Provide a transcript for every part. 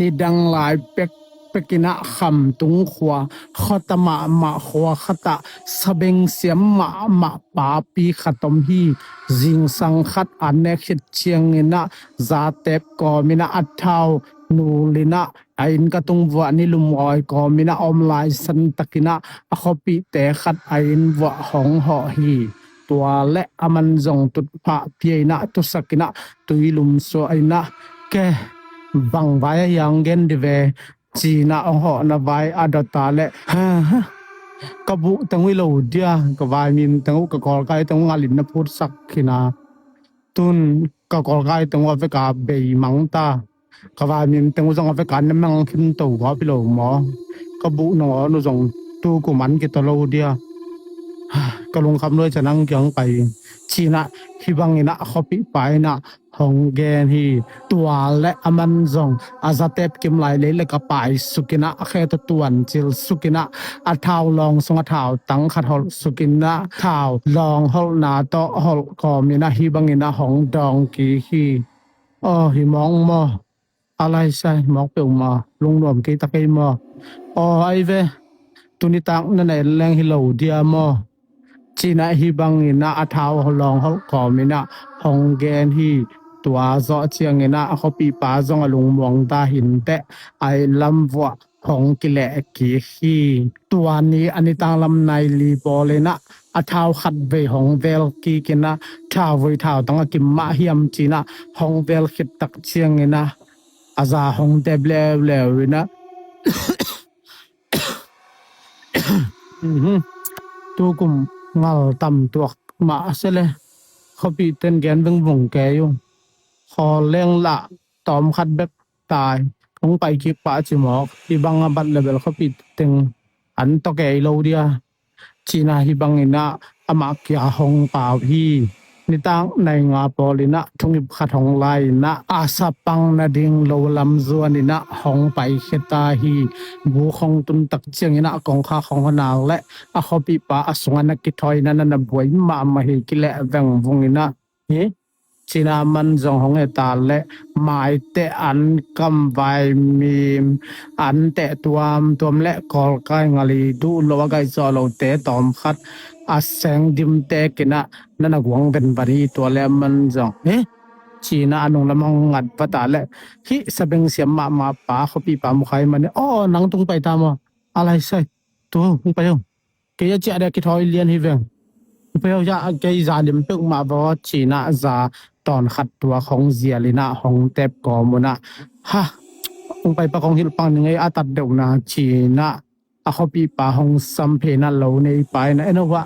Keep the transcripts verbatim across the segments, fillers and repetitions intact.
Nidang lai pekpek in ah Khamtung khua, khuata mahmah khua khatah sabengsiam mahmah papi khat om hi. Zingsang khat a nek khit ciangin ah zatep kawmin ah a thau nul in ah a innka tung vuah nilum awi kawmin ah om lai santakin ah a khuapihte khat a inn vuah hong hawh hi. Tua le aman zong tutphah pia in ah tusak in ah tuilum suah in ah, ke, bang vai a hiang gen di ve, ci-in ah hong hawhna vai a dawta le, ha, ha, ka buh teng uh hi lo dia, ka vaimim teng uh, ka kawlkai teng uh ngalin na phutsak khin a, tun ka kawlkai teng uh a veka bei mang ta, ka vaimim teng uh zong a veka na mang khin to gawp hi lo maw? Ka buh nangawn uh zong tukum an kitaw lo dia, ka lungkham luai ciang nang kiang pai, ci-in ah hih bangin ah khuapihpa in ah hong gen hi. Tua le aman zong a zatep kim lai lei le ka paisuk in ah a khe tawh tuancil suk in ah a thau lawng sung a thau tang khat holh suk in ah thau lawng holhna tawh holh kawmin ah hih bangin ah hong dawng kik hi. Aw, hi mawk maw? A lai sai mawk peuhmah, lungnuam kei ta kei maw? Aw, ai ve, tunitak na na en leng hi lo dia maw? Ci-in ah hih bangin ah a thau lawng holh kawmin ah hong gen hi. Tua zawh ciangin ah a khuapihpa zong a lungmuang ta hi inteh, a inn lam vuah hong kileh kik hi. Tua ni a nitang lam nai li pawl in ah a thau khat vei hong vel kik in ah thau voi thau tang a kim mah hiam ci-in ah hong vel khit tak ciangin ah a za hong tep leuleu in ah, mhm, tukum ngal tam tuak mah a se le, khuapihte in gen vengvung kei ung. Khawl leng lah tawm khat bek tai, hong pai kik pah ci mawk, hih bang a bat le bel khuapihte teng an tawh kei lo dia, ci-in ah hih bangin ah amah kia hong pau hi. Nitak nai nga pawl in ah thungip khat hong la in ah a sapang nading lo lam zuan in ah hong paikhia ta hi. Buk hong tun tak ciangin ah kongkhak hong hawh nak le a khuapihpa a sungah na kithawi in ah na na buai mahmah hi, kileh vengvung in ah hi. Ci-in ah aman zong hong et ta le, maiteh an kam, vaimim an teh tuamtuam le kawlkai ngal i duh lo a gaih zawh lote tawm khat a seng dim tek in ah na na guang venvan hi. Tua le aman zong, he, ci-in ah a nunglam hong ngat va ta le, hih sabengsiam mahmah pa khuapihpa mu kha ahih manin, aw, nang tung pai ta maw? A lai sai, tua hong pai o. Kei a ciah dek kithawi lian hi veng. Upeu ya kei za lim peuhmah vaw, ci-in ah za tawn khat tuak hong zial in ah hong tep kawm un ah, ha, hong pai pak hong hilh pak ning ei, a tat deuh na, ci-in ah a khuapihpa hong sam phei in ah lo neipa in ah, en o, hua,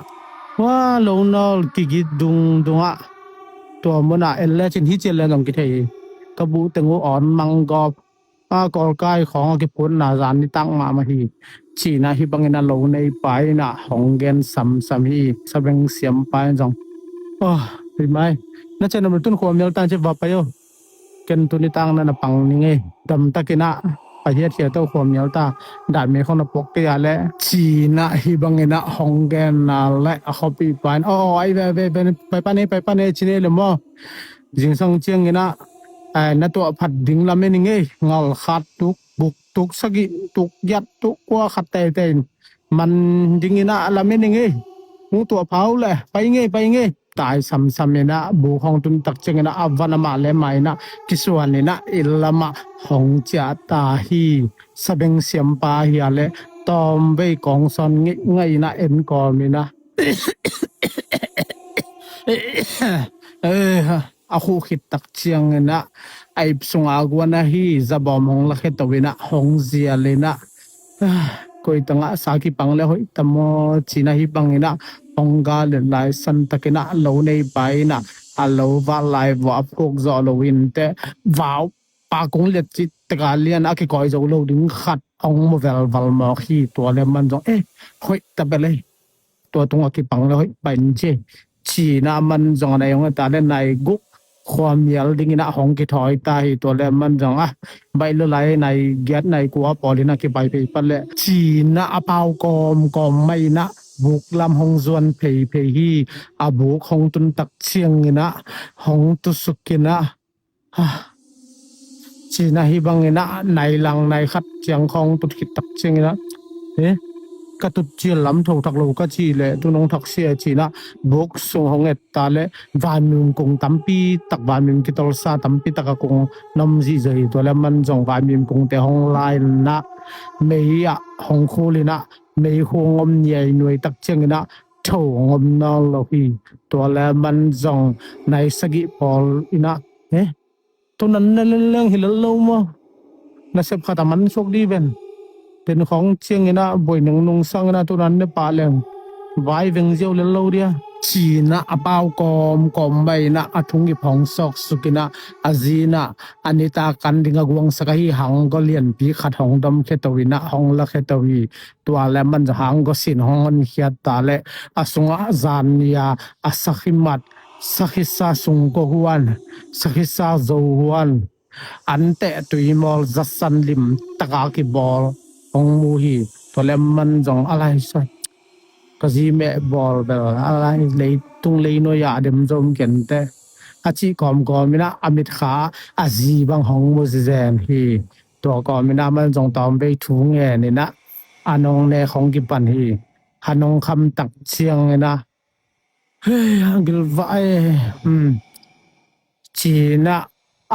hua lo nawl kigit dungdung ah, tua mun ah en lecin hih cian le zong kithei hi. Ka buh teng uh awn mang gawp a, kawlkai khawng a kiphutna zan nitak mahmah hi, ci-in ah hih bangin ah lo neipa in ah hong gen samsam hi. Sabengsiampa in zong, aw, rimai, na cian om le tun khuamial ta ci, va pai o. Ken tunitak na na pang ning ei. Damtakin ah pai hiathiat o, khuamial ta. Dah me khong na puak kei a le, ci-in ah hih bangin ah hong genna le a khuapihpa in, aw, aw, ai ve, ve, ve, pai pan ei, pai pan ei, ci-in ei le maw? Zingsang ciangin ah, eh, na tuahphat ding lamen ing ei, ngal khat tuk, buk tuk, sagih tuk, giat tuk, kua khat teitei in man dingin ah lamen ing ei. Hong tuahpha uh le, pai ing ei, pai ing ei. Tai samsam in ah, buk hong tun tak ciangin ah a van amah le amah in ah kisuan in ah inn lamah hong ciah ta hi. Sabengsiampa hi a le tawmvei kawngsawn ngeih ngeih in ah en kawm in ah, a khuh khit tak ciangin ah a ip sungah a guan ahi zabawm hong lakhia to in ah hong zial in ah, koi tangah sa kipang le hoih ta maw, ci-in ah hih bangin ah hong gal let lai santakin ah lo neipa in ah a lo val lai vua a phuk zawh lo inteh, vau, pa kong liat cih tekah lian a kikawi zo lo ding khat hong mu velval mawk hi. Tua le aman zong, eh, hoih ta bel ei, tua tungah kipang le hoih pai in ci, ci-in ah aman zong a nai hong et ta le nai guk khuamial dingin ah hong kithawi ta hi. Tua le aman zong, ah, baih lua lai, nai giat nai kua pawl in ah kipai phei pat le, ci-in ah a pau kawmkawm mah in ah buk lam hong zuan pheiphei hi. A buk hong tun tak ciangin ah hong tusuk in ah, ha, Cinah hih bangin ah nai lang nai khat ciang khawng tut khit tak ciangin ah, eh, ka tut cial lam tho thak lo ka cih leh tu nong thak sia cinah buk sung hong et ta leh vanmim kung tampi tak, vanmim kitolsa tampi tak a kung na om zihziah hi. Tua leh aman zong vanmim kungte hong la in ah mei ah hong khul in ah mei hong om niainuai tak ciangin ah tho hong om nawn lo hi. Tua leh aman zong nai sagih pawl in ah, eh, tunan ne lenleng hi lel lo maw? Nasep khat a man suak dih ven. Ten khawng ciangin ah buai nungnung sangin ah tunan ne pah leng vai veng ziau lel lo dia. Cinah a pau kawmkawm mah in ah a thungip hong sawksuk in ah a zi in ah a nitak kan ding a guangsak ahi hanggaw lianpi khat hong domkhia to in ah hong lakhia to hi. Tua leh aman zong hanggaw sin hong honkhia ta leh a sungah zan ni-a a sakhi mat, sakhi sa sungkua huan, sakhi sa zo huan, anteh tui mawl zasan lim taka kibawl hong mu hi. Tua leh aman zong a lai sa ka zi meh bawl bel a lai leitung leinuai ah a dem zom kente a cih kawmkawm in ah a mitkha a zi bang hong mu zizen hi. Tua kawm in ah aman zong tawmvei thu ngen in ah a nong nek hong kipan hi. A nong kham tak ciangin ah, hei, a gilvah e, hmm, cinah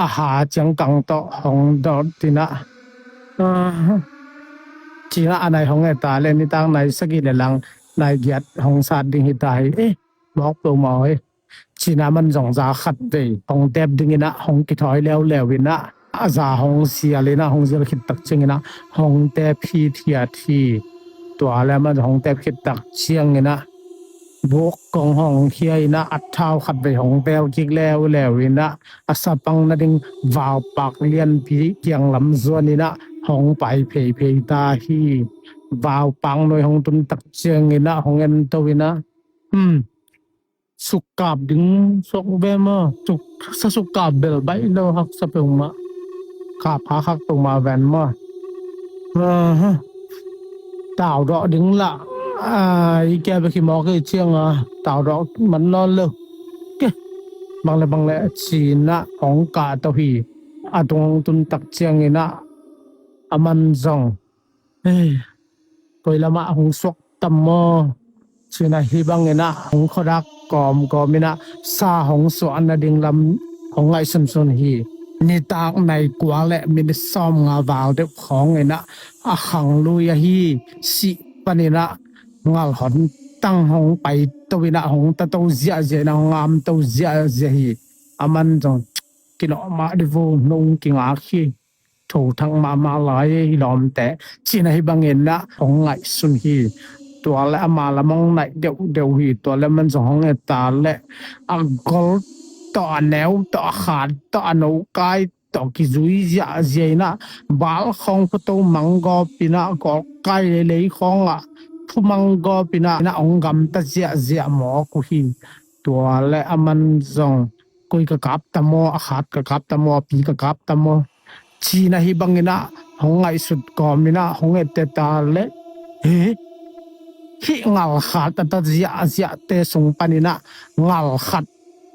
a ha ciangkang tawh hong dot in ah, ah, cinah a nai hong et ta leh nitak nai sagih leh lang nai giat hong sat ding hi ta hi. Eh, mawk lo maw hi. Cinah aman zong za khat vei hong tep dingin ah hong kithawi leuleu in ah a za hong sial in ah hong sial khit tak ciangin ah hong tep hithiat hi. Tua leh aman hong tep khit tak ciangin ah buk kong hong khia in ah a thau khat vei hong pel kik leuleu in ah a sapang nading vaupak lianpi kiang lam zuan in ah hong pai pheiphei ta hi. Vaupak nuai hong tun tak ciangin ah hong en to in ah, hmm, sukkap ding suak ve maw? Suk, sa sukkap bel baih lo haksa peuhmah. Kap hakhak peuhmah ven maw? Aha. Taudawh ding lah, ah, i kia bek hi mawk hi ciang a taudawh man nawn lo. Ke, bang leh bang leh cinah hong kah to hi. A tung hong tun tak ciangin ah aman zong, eh, koi lamah hong suak tam maw? Cinah hih bangin ah hong khuadak kawmkawm in ah sa hong suah nading lam hong ngaihsunsun hi. Nitak nai kua leh minit sawmnga val deuh khawng in ah a khang lui ahi sih panin ah ngal hon tang hong pai to in ah hong ta to ziahziah in ah hong am to ziahziah hi. Aman zong kinawh mah dih vo, nong kingak hi. Tho thak mahmah lai hi lawmte. Cinah hih bangin ah hong ngaihsun hi. Tua leh ama lam hong naih deuhdeuh hi. Tua leh aman zong hong et ta leh a gol tawh, a neu tawh, a khat tawh, a nokai tawh kizui ziahziah in ah bal khawng phuto manggawp in ah gawlkai leilei khawngah phu manggawp in ah hong gamta ziahziah mawk uh hi. Tua leh aman zong koi ka kap ta maw, a khat ka kap ta maw, a pi ka kap ta maw? Cinah hih bangin ah hong ngaihsut kawm in ah hong et ta leh, he, hih ngalkhat a ta ziahziahte sung panin ah ngalkhat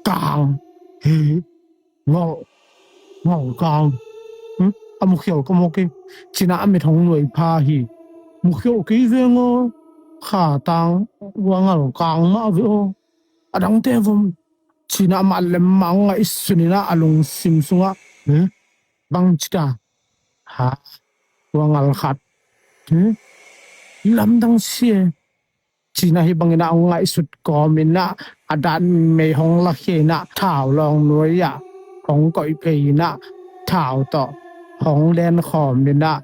kang. He, ngal, ngalkang. Hmm? A mukhial ka maw kei? Cinah a mit hong nuai pha hi. Mukhial kei veng aw. Khatang ua ngalkang mah ve aw. A dangte vom. Cinah amah lem mah hong ngaihsun in ah a lungsim sungah, hmm, bang ci ta? Ha, ua ngalkhat, hmm, lamdang sia. Cinah hih bangin ah hong ngaihsut kawm in ah a datmei hong lakhia in ah thau lawng nuai ah hong koih phei in ah thau tawh hong lenkhawm in ah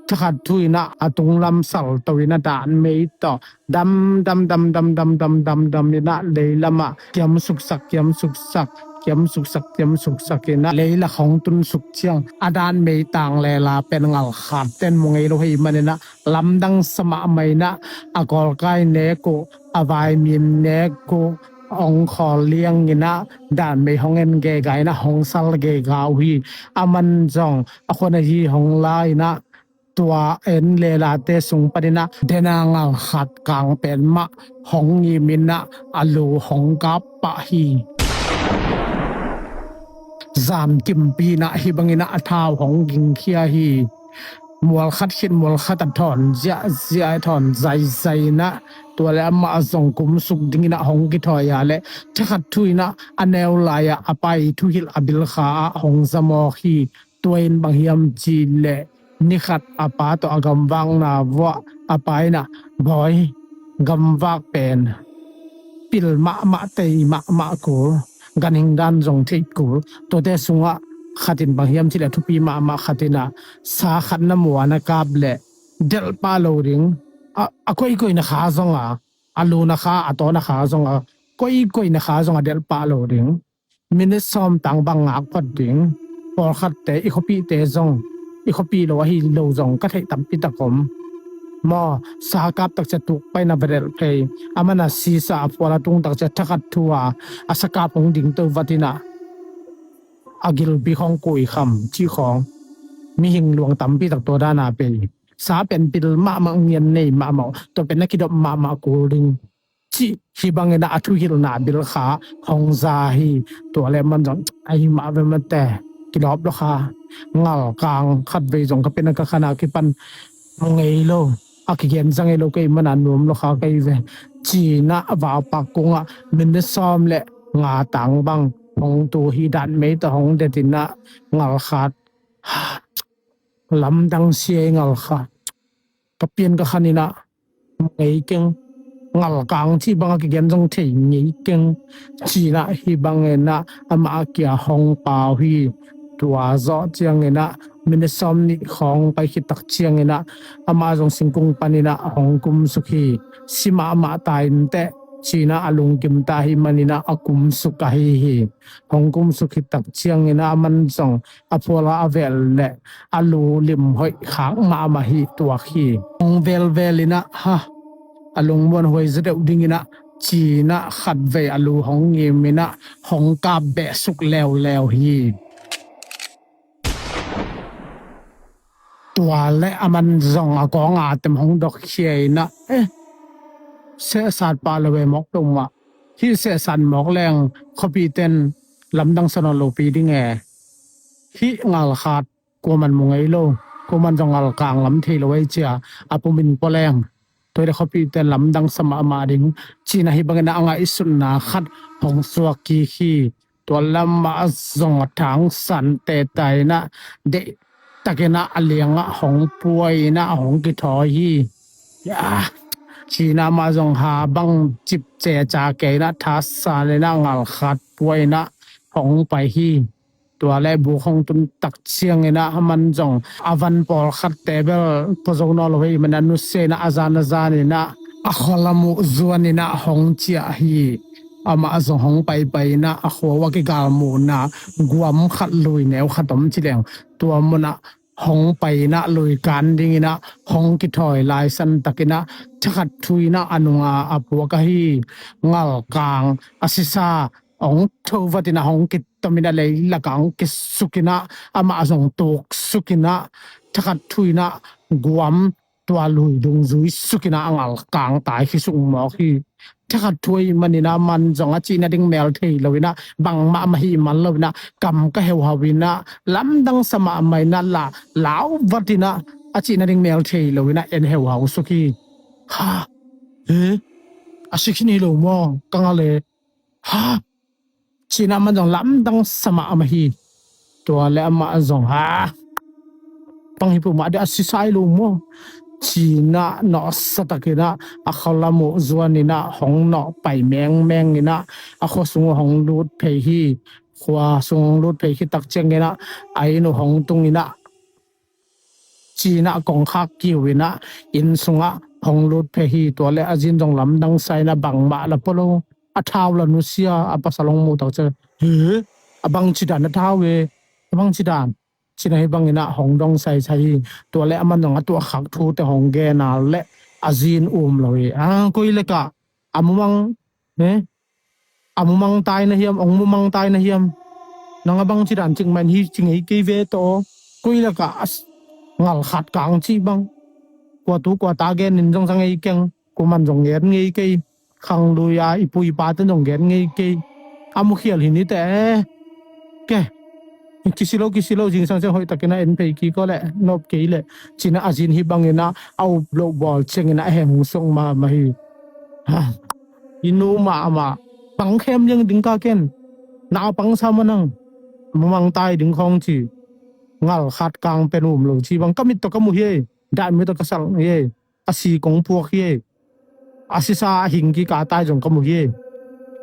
thakhat thu in ah a tunglam salto in ah datmei tawh dam dam dam dam dam dam dam dam in ah leilamah kiam suksak, kiam suksak, kiam suksak, kiam suksak in ah leilak hong tun suk ciang a datmei tang lela pen ngalkhat ten mu ngei lo hi manin ah lamdang sa mahmah in ah a kawlkai nek uh, a vaimim nek uh, hong khawl liang in ah datmei hong en gega in ah hong sal gega uh hi. Aman zong a khuan ahi hong la in ah tua en lelate sung panin ah dena ngalkhat kang pen mah hong ngim in ah a lu hong kap pah hi. zan kimpi inah hih bangin ah a thau hong gingkhia hi. Mual khat khit mual khat a thawn ziahziah, a thawn zaizai inah, tua le amah zong kumsuk dingin ah hong kithawi a le thakhat thu inah a neu lai-ah a pai thuhilh a bilkha ah hong za mawk hi. Tua in bang hiam cih leh, ni khat a pa tawh a gamvakna vuah a pa inah, bawi, gamvak pen pil mahmah, tei mahmah kul, ganhing dan zong theih kul. Tuate sungah khat in bang hiam cih leh, thupi mahmah khat inah sa khat na muan a kap leh delh pah lo ding. A, a koikoi na kha zong a, a lu na kha, a taw na kha zong a, koikoi na kha zong a delh pah lo ding. Minute sawm tang bang ngak phot ding. Pawlkhatte, i khuapihte zong, i khuapih lo ahi lo zong ka theih tampi tak om. Maw, sa kap tak ciang tuk pai na va delh phei. A man a sisa a phual a tung tak ciang thakhat thu a, a sakap hong ding to vat inah a gilpi khawng kui kham cih khawng. Mihing luang tampi tak tua dan a pei. Sa pen pil mahmah, ngian nei mahmah, tua pen na kidop mahmah kul ding cih hih bangin ah a thuhilhna bilkha hong za hi. Tua le aman zong, ahi mah ve mate, kilawp lo kha. Ngalkang khatvei zong ka pen a ka khan a kipan mu ngei lo, a kigen za ngei lo, kei man a nuam lo kha kei ve, ci-in ah a vaupak kungah minute sawm le nga tang bang hong tu hi. Dan mei tawh hong det in ah ngalkhat, lamdang sia i ngalkhat, ka pian ka khan in ah ngei keng, ngalkang cih bang a kigen zong thei ngei keng, ci-in ah hih bangin ah amah a kia hong pau hi. Tua zawh ciangin ah minute sawm nih khawng pai khit tak ciangin ah amah zong singkung panin ah hong kumsuk hi. Si mahmah ta inteh, ci-in ah a lungkim ta ahih manin ah a kumsuk ahi hi. Hong kumsuk khit tak ciangin ah aman zong a phual a a velh leh a lu lim hoih khak mahmah hi, tuak hi. Hong velvel in ah, ha, a lungmuanhuai zaw deuh dingin ah, ci-in ah khatvei a lu hong ngim in ah hong kap behsuk leuleu hi. Tua le aman zong a kawng a tem hong dok khia in ah, eh, sehsat pah lo e, mawk lo mah. Hih sehsat mawk leng khuapihten lamdang sa nawn lopi ding e. Hih ngalkhat kuaman mu ngei lo, kuaman zong ngalkang lam thei lo ei, ci-a a pumin pua leng, tua hi leh khuapihten lamdang sa mahmah ding, ci-in ah hih bangin ah a ngaihsutna khat hong suak kik hi. Tua lamah zong a thangsan teta in ah deihtakin ah a liangah hong pua in ah hong kithawi hi. Ya, ci-in ah amah zong ha bang cip ceca kei in ah thasan in ah ngalkhat pua in ah hong pai hi. Tua le buk hong tun tak ciangin ah aman zong a van pawlkhatte bel pua zo nawn lo hi, man a nusia in ah a zan a zan in ah a khualam uh zuan in ah hong ciah hi. Amah zong hong paipai in ah a khua uh a kigalmuhna guam khat lui neu khat om ci leng, tua munah hong pai in ah lui kan dingin ah hong kithawi laisan takin ah thakhat thu in ah a nunga a puak ahi ngalkang a sisa hong tho vat in ah hong kitom in ah leilakah hong kisuk in ah amah zong tuksuk in ah thakhat thu in ah guam tua lui dungzui suk in ah a ngalkang tai khisuk mawk hi. Thakhat thu ahih manin ah aman zong a cih nading mel thei lo in ah bangmah mah hih man lo in ah kam ka heuhau in ah lamdang sa mahmah in ah la lau vat in ah a cih nading mel thei lo in ah en heuhau suk hi. Ha, he, a si khin hi lo maw, ka ngal e. Ha, ci-in ah aman zong lamdang sa mahmah hi. Tua le amah zong, ha, bang hi peuhmah dih, a sisa hi lo maw, ci-in ah nawhsa takin ah a khualam uh zuan in ah hong nawh pai mengmeng in ah a khua sung uh hong lut phei hi. Khua sung hong lut phei khit tak ciangin ah a inn uh hong tung in ah, ci-in ah kongkhak kiu in ah inn sungah hong lut phei hi. Tua le a zi in zong lamdang sa in ah bangmah la pua lo, a thau la nusia. A pasal hong muh tak ciang, he, a bangci dan a thau e, a bangci dan, ci-in ah hih bangin ah hong dong saisai hi. Tua le aman zong a tuahkhak thute hong gen a le a zi in um lo hi. A, koi leh ka, a mumang, he, a mumang tai na hiam, ong mumang tai na hiam? Nang a bangci dan cik mah in hi ci ngei kei ve tawh. Koi leh ka, a s-, ngalkhat kang cih bang, kua tu kua ta gen in zong sa ngei keng. Kuaman zong gen ngei kei. Khanglui-a i pu i pate zong gen ngei kei. A mukhial hi ni teh. Ke, Kisi lo, kisi lo, zingsang ciang hoih takin a en phei kik aw leh, nop kei leh, ci-in ah a zi in hih bangin ah a up loh bawl ciangin ah a hemsuk mahmah hi. Ha. I nu mahmah, pang khem liang ding ka ken. Na pang sa maw nang. Mumang tai ding khawng ci. Ngal khat kang pen um lo ci bang ka mit tawh ka mu hi ei. Daih mi tawh ka salh hi ei. A si kong phuak hi ei. A sisa a hing kik a tai zong ka mu hi ei.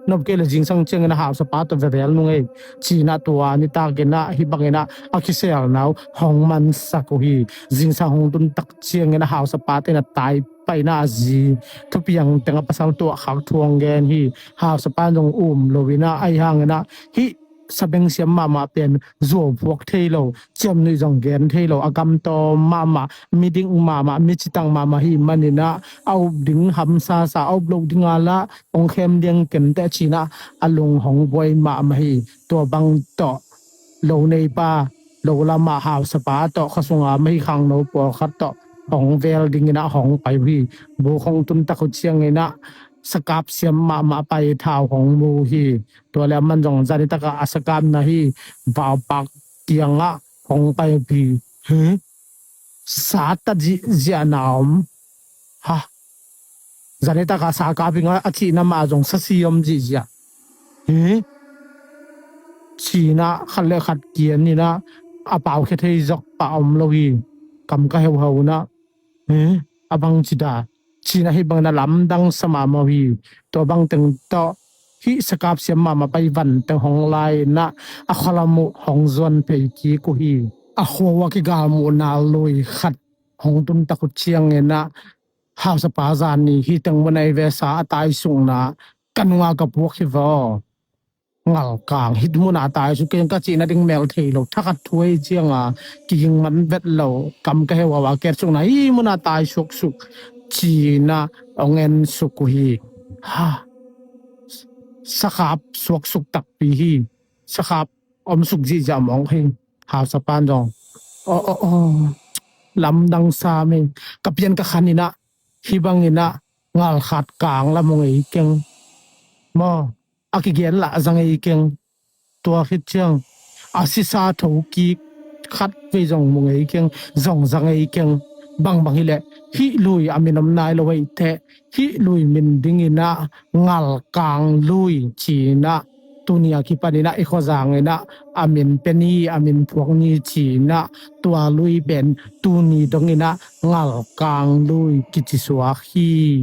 Nop kei leh zingsang ciangin a hausapa tawh vevel nung ei. Ci-in ah tua nitakin ah hih bangin ah a kiselna uh hong mansak uh hi. Zingsang hong tun tak ciangin a hausapa te in ah tai paina a zi thupiang teng a pasal tuahkhak thu hong gen hi. Hausapa in zong um lo in ah, ahi hangin ah hih sabeng siam mahmah pen zuau phuak thei lo, ciamnuih zong gen thei lo, a gamtawm mahmah, midik mahmah, micitang mahmah hi manin ah a up ding hamsa sa, a up loh ding a lah hong khem liang ken teh ci-in ah a lung hong buai mahmah hi. Tua bang tawh lo neipa, lo lamah hausapa tawh, khuasunga mei khangno pawlkhat tawh hong vel dingin ah hong pai uh hi. Buk hong tun tak uh ciangin ah sakap siam mahmah pai thau hong mu uh hi. Tua leh aman zong zanitak ah a sakapna hi vaupak kiangah hong pai uh hi. Hi? Sa ta zihziah na om. Ha. Zanitak ah sa kap ing a, a cihna mah zong sa si om zihziah. Hi? Ci-in ah khat le khat kian in ah a paukhia thei zok pah om lo hi. Kam ka heuhau in ah. Hi? A bang ci dah. Ci-in ah hih bangin a lamdang sa mahmah uh hi. Tua bang teng tawh hih sakap siam mahmah pai van teng hong lai in ah a khualam uh hong zuan phei kik uh hi. A khua uh a kigalmuhna lui khat hong tun tak uh ciangin ah hausapa zan ni hih teng mun ah i ve sa a taisukna ka nungah ka puak hi vaw. Ngalkang hih mun ah taisuk keng ka cihna ding mel thei lo, thakhat thu ahi cianga kiging man vet lo, kam ka heuhau a ketsukna hih mun ah taisuksuk ci-in ah hong ensuk uh hi. Ha. Sakap suaksuk takpi hi. Sakap omsuk zihziah mawk hi. Hausapa in zong, aw, aw, aw, lamdang sa mei, ka pian ka khan in ah hih bangin ah ngal khat kang lam hong ei keng. Maw, a kigen lah za ngei keng. Tua khit ciang a sisa thokik khat vei zong mu ngei keng, zong za ngei keng. Bangbang hileh hih lui a min om nai lo ahih teh hih lui min dingin ah ngalkang lui ci-in ah tuni a kipanin ah i khuazangin ah a min pe ni, a min phuak ni ci-in ah tua lui pen tuni dongin ah ngalkang lui kici suak hi.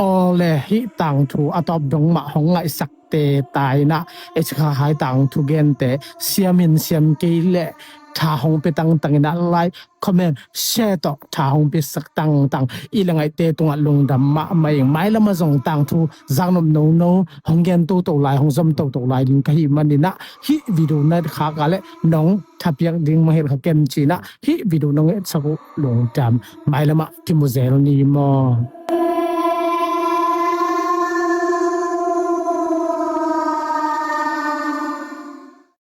Aw le, hih tangthu a tawp dong mah hong ngaihsak te ta in ah, H K Hai tangthu gente siam in siam kei leh tha hong pia tangtang in ah, like, comment, share tawh tha hong piasak tangtang. I le ngaihte tungah lungdam mahmah ing. Mailam ah zong tangthu zaknop nono hong gen toto lai, hong zom toto lai ding ka hih manin ah, hih video na khak a leh nong thapiak ding mah hilh kha ken ci-in ah hih video nong etsak uh lungdam. Mailam ah kimu zel ni maw.